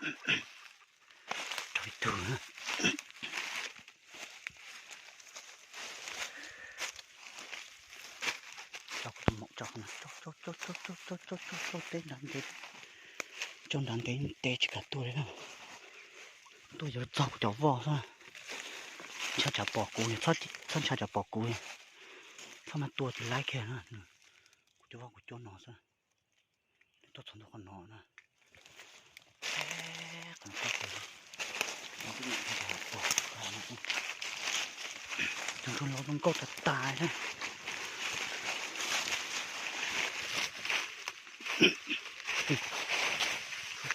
Raug ib tug na. Tso kuv tus maum tso, tso tso tso teb nrad ntev, tso nrad ntev ntev tsis kam tuaj li na. Tuaj yuav txog kuv cov voj xwb. Ntsha tsam pom kuv, txhob ntsha tsam pom kuv, txhob mas tua tsis laib kiag na. Kuv cov voj kuv coj no xwb. Tuaj txog ntua qhov no na. Tus ntsuag laus zoo nkauj tas tas na. Tus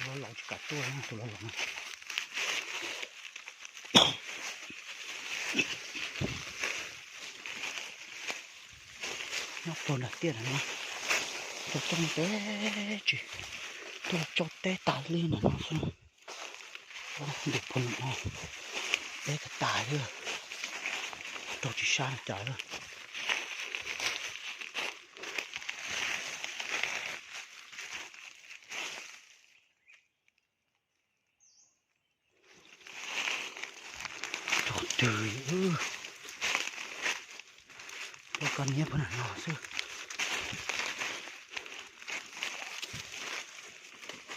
laus laus tsis kam tuaj, tus laus laus na. Nyob puag nram tiaj ntawm no, tuaj coob teb tsis, tuaj coob teb tas li ntawm no xwb. Ntim puag nram no, teb tas tas li, raug tsis sab li cas li. Raug twg, tuaj koj niab puag nram no xwb.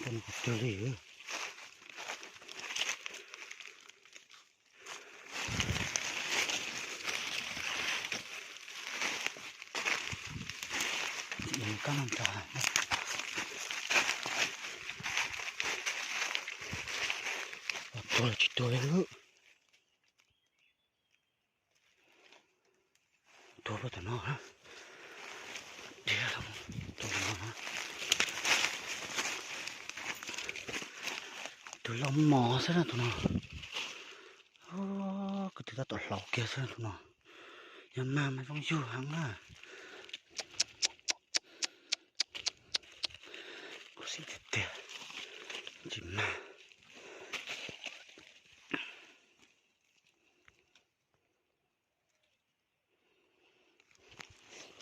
Raug twg li. Kab no nrad, tuag los tsis tuag li. Tuag puag tom no, dhia, tuag tom no. Tus laus mos xwb na tus no. Kwv tw tab tom hlauv kiag xwb tus no. Yog mag mas zoo yug heev na. Khuv xim tiag tiag, tsis mag.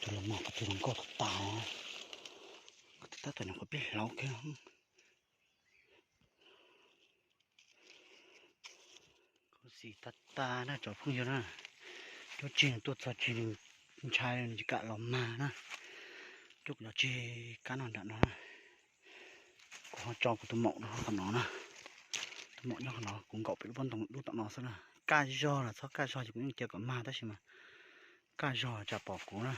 Tus laus mos ko tw zoo nkauj tas tas, ko tw tab tom nyuam qhuav pib hlauv kiag. Khuv xim tas tas na cov phooj ywg na, cuab tsig nws tuaj txog tsis, nws ntshai nws tsis kam los mag na. Cuab kuv cov tsig kab no nram no na. Kuv ho tso kuv tus maum qhov no na. Tus maum nyob qhov no, kuv nkaum pem lub pob ntoo dub tom no xwb na. Kaj zog los txhob kaj zog ces kuv yeej cia kom mag tab sis mas kaj zog tsam pom kuv na.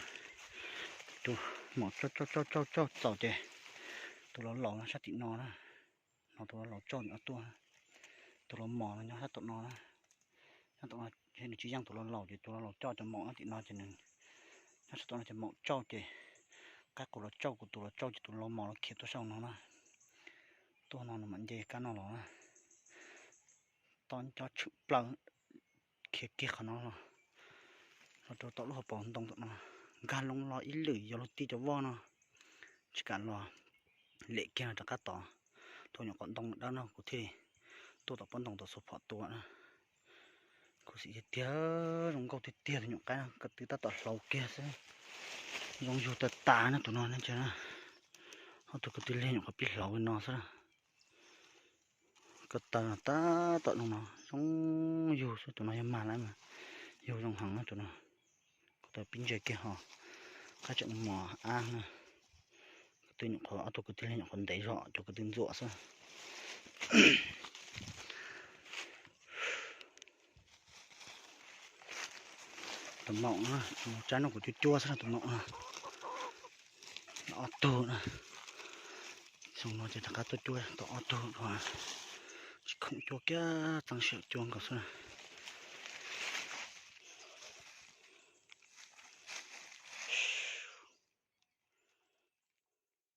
Tus maum cauj cauj cauj txaus ces tus laus laus no sab tim no na. No tus laus laus cauj nws tuaj, tus laus mos no nyob sab tom no na. Nyob tom no nws tsis yeej tus laus laus ces tus laus laus coj cov maum nyob tim no ces nws nyob sab tom no ces maum cauj ces qab kuv los cauj kuv tus los cauj ces tus laus mos los khiav tuaj sab no na. Tuaj no nws mam nce kab no los na. Toj cob tshwm plaws khiav kiag qhov no los, los rau tom lub hauv paus ntoo tom no. Nkag loo los ib lwm yog luag tij cov voj no tsis kam los, lem kiag no rov qab tod. Thaum nyuam qhuav ntoo dawb no kuv thiaj tuaj tom pob ntoo tom xus phom tua na. Khuv xim tiag tiag, zoo nkauj tiag tiag tus nyuam qaib no, ko tw tab tom hlauv kiag xwb. Zoo yug tas tas na tus no na. Ob tug kwv tij liag nyuam qhuav pib hlauv li no xwb. Ko taw tab tom zoo no, zoo yug xwb, tus no yog mag lawm mas yug zoo heev na tus no. Ko taw pib ntse kiag ho, qab tseem mos ab na. Ko tw nyuam qhuav, ob tug kwv tij liag nyuam qhuav ntev zog cov ko tw ntxuam xwb. Tus maum no, tsab no kuv cuab cuab xwb na tus maum no. Ob tug na. Xyoo no ces rov qab tuaj cuab tau ob tug dua. Tsis khoom cuab kiag, txeeb sij hawm cuab nkaus xwb na.